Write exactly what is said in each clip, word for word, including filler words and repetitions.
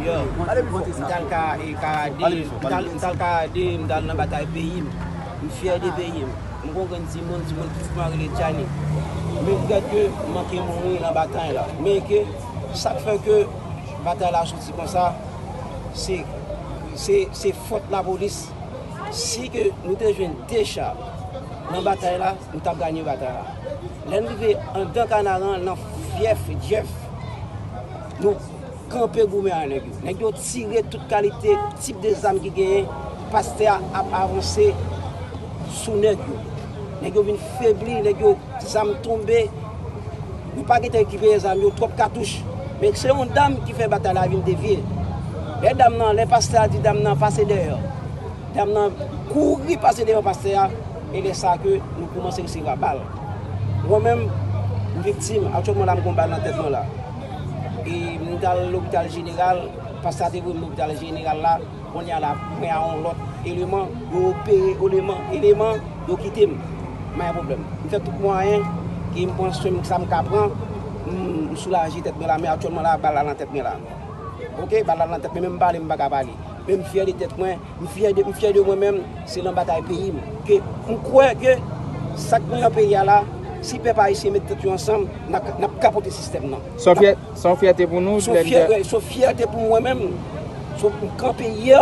M t al ka, e, Karade, m t al, m t al Karade, m t al nan batay peyi m. M fyè de peyi m. M gon grenn timoun, timoun pitit mwen rele Djani. M regrèt ke m manke mouri nan batay la. Men ke sa k fè ke batay la soti konsa, se, se, se fòt lapolis. Si ke nou te jwenn de cha nan batay la, nou t ap ganye batay la. Lè n rive anndan Kanaran, nan fyèf Jeff, nou kanpe goumen ak nèg yo. Nèg yo tire tout kalite tip de zam ki genyen. Pastè a ap avanse sou nèg yo. Nèg yo vin febli, nèg yo zam tonbe. Nou pa gentan rekipere zam yo, twòp katouch. Men se yon dam ki fè batay la vin devye. Lè dam nan, lè pastè a di dam nan pase dèyè, dam nan kouri pase devan pastè a, e lè sa ke nou kòmanse resevwa bal. Mwen menm, m viktim, aktyèlman la m gon bal nan tèt mwen la. E m t al lopital jeneral, pastè a te voye m lopital jeneral la, kounye a la, mwen a yon lòt eleman, yo opere eleman, eleman, yo kite m. M pa gen pwoblèm. M fè tout mwayen, ke m pran swen m, sa m ka pran, m, m soulaje tèt mwen la, men aktyèlman la, bal la nan tèt mwen la. Oke, bal la nan tèt mwen, menm pale, m pa ka pale. Men m fyè de tèt mwen, m fyè de, m fyè de mwen menm, se nan batay peyi m. Ke m kwè ke sa k nan peyi a la, si pèp ayisyen met tèt yo ansanm, n ap, n ap ka pote sistèm nan. Se yon fyè-, se yon fyète pou nou, Se yon lè n fyè-, te se yon fyète pou mwen menm. Se yon, m kanpe yè,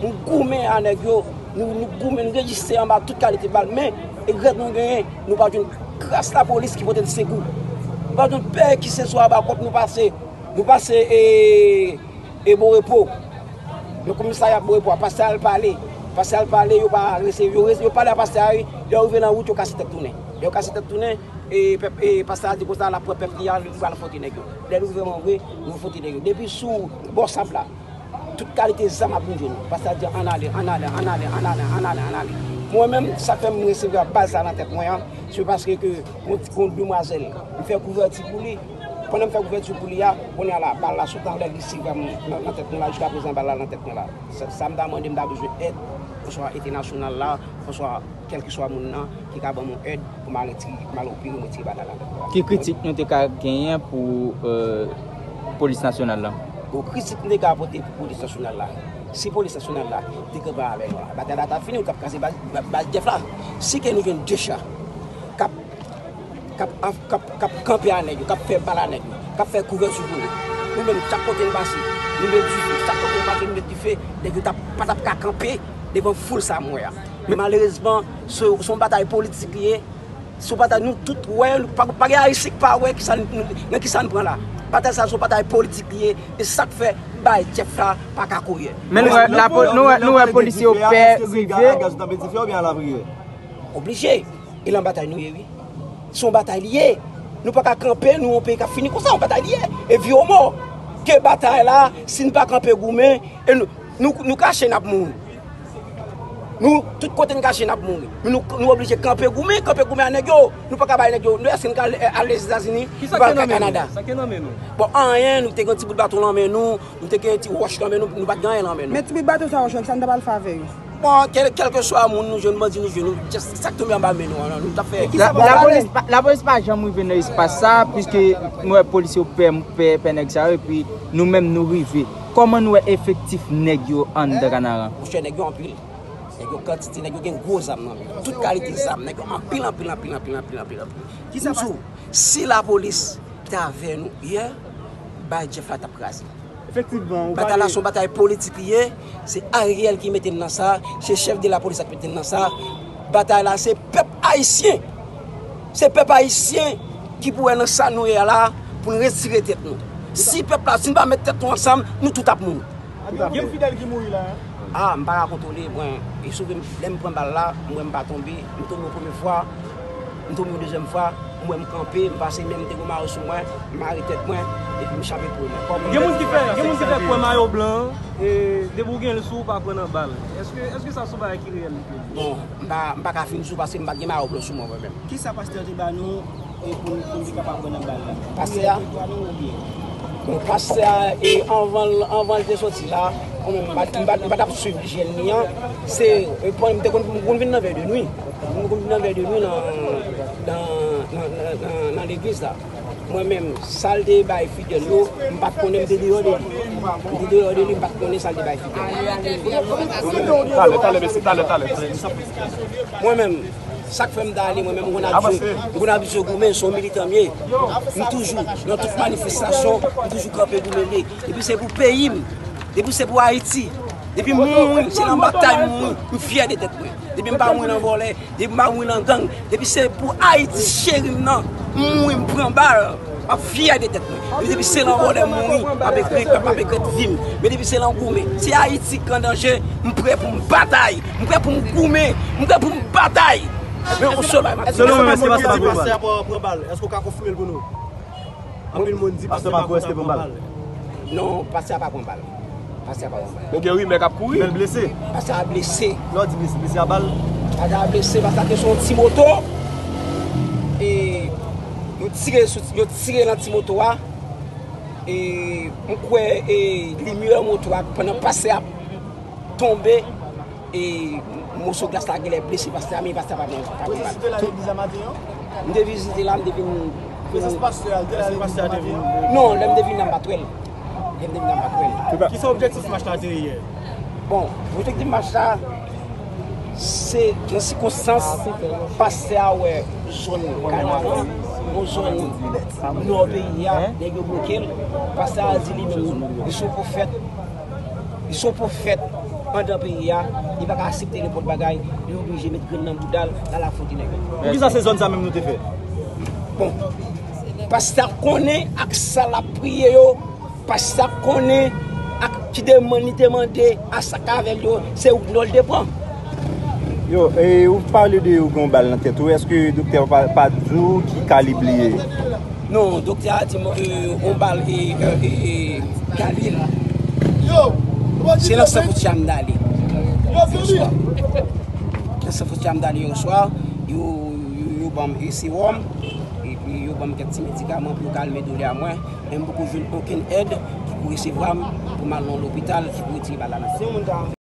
m goumen a nèg yo, nou, nou goumen, nou reziste anba tout kalite bal, men regrèt nou genyen, nou pa jwenn kras lapolis ki pote n sekou. Nou pa jwenn pè ki se swa ba kòt nou pase. Nou pase, e, e Bon Repo. Nan komisarya Bon Repo a, pastè al pale. Pastè al pale, yo pa rese-, yo rese-, yo pale a pastè a, wi. Lè yo rive nan wout, yo kase tèt tounen. Lè yo kase tèt tounen, e, pèp, e, pastè a di konsa, l ap pran pèp li a, li pral fwote nèg yo. Lè nou rive Bon Repo, nou fwote nèg yo. Depi sou bò sab la, tout kalite zam ap bouje nou. Pastè a di, ann ale, ann ale, ann ale, ann ale, ann ale, ann ale. Mwen menm, sa fè m resevwa bal sa nan tèt mwen an, se paske ke yon, yon demwazèl, m fè kouvèti pou li. Pandan m fè kouvèti pou li a, kounye a la, bal la sot anlè, li sivè m nan, nan tèt mwen la, jiska prezan bal la nan tèt mwen la. Sa, sa m ta mande, m ta bezwen èd, oswa entènasyonal la, oswa kèlkeswa moun nan, ki ka ban m yon èd pou m al retire, pou m al opere, m retire bal la nan tèt mwen la. Ki kritik nou te ka genyen pou, euh, polis nasyonal la? Bon, kritik m te ka pote pou polis nasyonal la, si polis nasyonal la te kanpe avè nou la, batay la t ap fini, nou t ap kraze bal, bal, bal Jeff la. Si ke nou jwenn de cha k ap k ap, k ap, k ap kanpe a nèg yo, k ap fè bal a nèg yo, k ap fè kouvèti pou nou. Nou menm, chak kote n pase, nou met dife. Chak kote n pase, nou met dife. Nèg yo t ap, pa t ap ka kanpe devan foul sa m wè a. Men malerezman, se, se yon batay politik li ye. Se yon batay nou tout wè, pa, pa gen Ayisyen ki pa wè kisa n, nan kisa n pran la. Batay sa, se yon batay politik li ye. E sa k fè bay Jeff la pa ka kouri. Men nou wè, lapo-, nou wè, nou wè polisye yo pè rive. Oblije. E nan batay nou ye, wi. Se yon batay li ye. Nou pa ka kanpe, nou yon peyi k ap fini konsa, yon batay li ye. E vi ou mò. Ke batay la, si n pa kanpe goumen, e nou, nou, nou kache n ap mouri. Nou, tout kote n kache n ap mouri. Men nou, nou oblije kanpe goumen, kanpe goumen a nèg yo. Nou pa ka bay nèg yo. Nou èske n ka al, al Lèzetazini? Nou pa ka al Kanada. Sa ki nan men nou? Bon, anyen, nou te gen ti bout baton nan men nou, nou te gen ti wòch nan men nou, nou pa t gen anyen nan men nou. Men ti bout baton sa, wòch, sa n ta pral fè avè yo? Bon, kèl, kèlkeswa moun nou jwenn, bandi nou jwenn, nou just sa k tonbe anba men nou an, nou t ap fè. Lapolis pa, lapolis pa janm rive nan espas sa, piske nou wè polisye yo pè, pè, pè nèg sa yo, epi nou menm nou rive. Kòman nou wè efektif nèg yo anndan Kanaran? Monchè, nèg yo anpil. Nèg yo kantite, nèg yo gen gwo zam nan men yo. Tout kalite zam, nèg yo anpil, anpil, anpil. Kisa m di w, si lapolis te avè nou yè, bay Jeff la t ap kraze. Efektivman, ou pale. Batay la se yon batay politik li ye, se Ariel ki mete n nan sa, se chèf de lapolis la ki mete n nan sa. Batay la se pèp ayisyen. Se pèp ayisyen ki pou wè nan sa nou ye a la, pou n retire tèt nou. Si pèp la, si n pa met tèt nou ansanm, nou tout ap mouri. Gen fidèl ki mouri la, en? Ah, m pa ka kontwole, mwen, e sove m, lè m pran bal la, m wè m pa tonbe, m tonbe yon premye fwa, m tonbe yon dezyèm fwa, m wè m kanpe, m pase men m te gon mayo sou mwen, m mare tèt mwen, epi m chape pou mwen. Gen moun ki fè, gen moun ki fè kwè mayo blan, e, depi w gen l sou ou pa pran nan bal. Èske, èske sa se yon bagay ki reyèl li? Bon, m pa, m pa ka fin di w paske m pa t gen mayo blan sou mwen, mwen menm. Kisa pastè te ba nou, e, pou n, pou n te kapab pran nan bal la? Pastè a? Pou nou oubyen? Bon, pastè a, e, anvan l, anvan l te soti la, mwen menm, m pa, m pa, m pa t ap swiv ijyèn li an. Se, e, pandan m te konn, m konn vin nan vè de nwi. M konn vin nan vè de nwi nan, nan, nan, nan, nan, nan legliz la. Mwen menm, sa l te bay Fidel yo, m pa t konnen, m te deyò de li. M te deyò de li, m pa t konnen sa l te bay Fidel. Talè, talè, mesye, talè, talè. Mwen menm, sa k fè m ta ale, mwen menm, m konn abitye, m konn abitye goumen, se yon militan m ye. M toujou, nan tout manifestasyon, m toujou kanpe goumen m ye. Depi se pou peyi m, depi se pou Ayiti, depi m mouri, se nan batay m mouri, m fyè de tèt mwen. Depi m pa mouri nan vòlè, depi m pa mouri nan gang, depi se pou Ayiti cheri m nan, m mouri, m pran bal, m ap fyè de tèt mwen. Men depi se nan vòlè m mouri, m ap regrèt, m ap regrèt vi m. Men depi se nan goumen, si Ayiti k an danje, m prè pou m batay, m prè pou m goumen, m prè pou m batay. Men yon sèl bagay m ap di. Selon mwen, èske pastè a pran bal? Èske w ka konfime l pou nou? Anpil moun di pastè pa kontan pran bal. Non, pastè a pa pran bal. Pastè a pa pran bal. Men gen rimè k ap kouri. Men l blese. Pastè a blese. Lè w di blese, blese a bal? Pastè a blese, pastè a te sou yon ti moto. E yo tire sou, yo tire nan ti moto a. E m kwè e limyè moto a pandan pastè a ap tonbe. E moso glas la genlè blese pastè a, men pastè a pa nan pa nan. Ou te site la legliz la maten an? M te vizite la, m te vin. Prezans pastè a, l te la legliz la maten an? Non, lè m te vin la, m pa t wè l. Lè m te vin la, m pa t wè l. Ki se objektif mach la te ye yè? Bon, objektif mach la, se nan sikonstans pastè a wè zòn Kanaran, yon zòn nò peyi a, nèg yo bloke l. Pastè a di li menm, li se yon pwofèt. Li se yon pwofèt anndan peyi a, li pa ka aksepte nenpòt bagay, li oblije met grenn nan bouda l, l al afwonte nèg yo. Poukisa se zòn sa menm nou te fè? Bon, pastè a konnen ak sa l ap priye yo, pastè a konnen ak ki demann li te mande a sa k avè l yo, se Rouknò l te pran. Yo, e ou pale de ou gen yon bal nan tèt ou, èske doktè pa, pa di w ki kalib li ye? Non, doktè a di m e, yon bal e, e, e, e, kalib. Se nan San Fouti a m t ale. Nan San Fouti a m t ale yè swa, yo, yo, yo ban m e sewòm, epi yo ban m kèk ti medikaman pou yo kalme doulè a mwen. Men m poko jwenn okenn èd ki pou resevwa m pou m al nan lopital ki pou retire bal la nan tèt mwen.